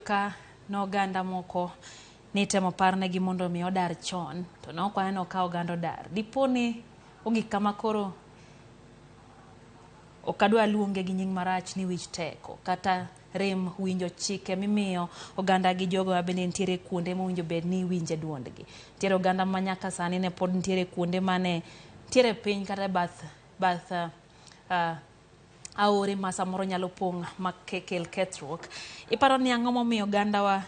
Ka noganda moko nitemo parnegi mondo mi odar chon, to ne ok waneno ka oganda odar. Dipo ni ogik kama koro ok adwa luonge gi nying marach ni wich teko kata rem winjo chike mimiyo oganda gi jogo mabende nitiere kuonde mowinjo bed ni iwinje duondgi. Nitiere oganda ma nyaka sani ne pod nitiere kuonde mane nitiere piny kata e bath aore ma samoro nyalo pong' ma kel kethruok. Iparo ni ang'o momiyo ogandawa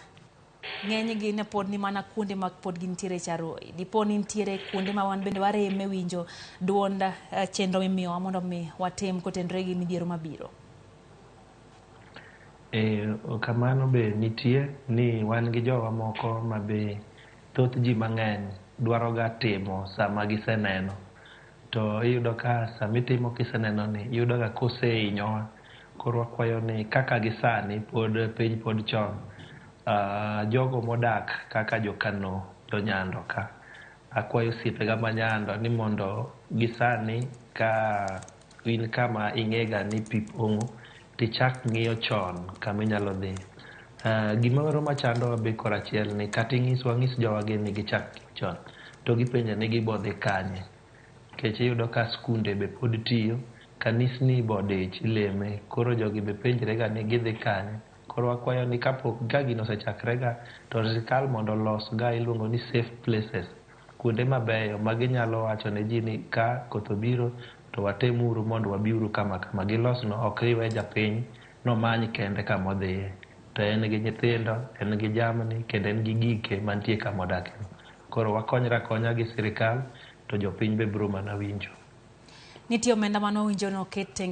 ng'enygi ne pod ni mana kuonde ma pod gintiere Charoi? Dipo ni nitiere kuonde ma wan bende wareme winjo duond chenro mimiyowa mondo mi watim kotenore gi midhiero mabiro? Kamano be nitie ni wan gi jowa moko ma be thoth ji mang'eny dwaroga timo sama giseneno. To iyudo ka samitimo kiseneno ni iyudo ga kosehinyowa. Koro wakwayo ni kaka gisani pod piny pod chon, jogo modak kaka jokano, jonyando ka, akwayo osiepega ma nyando ni mondo gisani ka in kama ing'ega ni pi pong'o, tichak ng'iyo chon kama inyalo dhi. Gimoro machandowa be korachiel ni kata wang'is jowagi ni gichak ng'iyo chon, to gipenjo ni gibodhi kanye. Nikech iyudo ka skunde be pod tiyo, kanisni be odich ileme, koro jogi be penjre ga ni gidhi kanye. Koro wakwayo ni kapok ka gino osechakre ga, to sirikal mondo olos ga iluongo ni safe places, kuonde mabeyo ma ginyalo wacho ne ji ni ka koth obiro to watemuru mondo wabiuru kama kama. Gilosno ok iwe japiny nomany kende kamodhiye. To en gi nyithindo, en gi jamni, kendo en gi gike mantie kamodake. Koro wakonyre akonya gi sirikal, to jopiny be biro mana winjo. Nitie omenda mane owinjo ni oket tenge.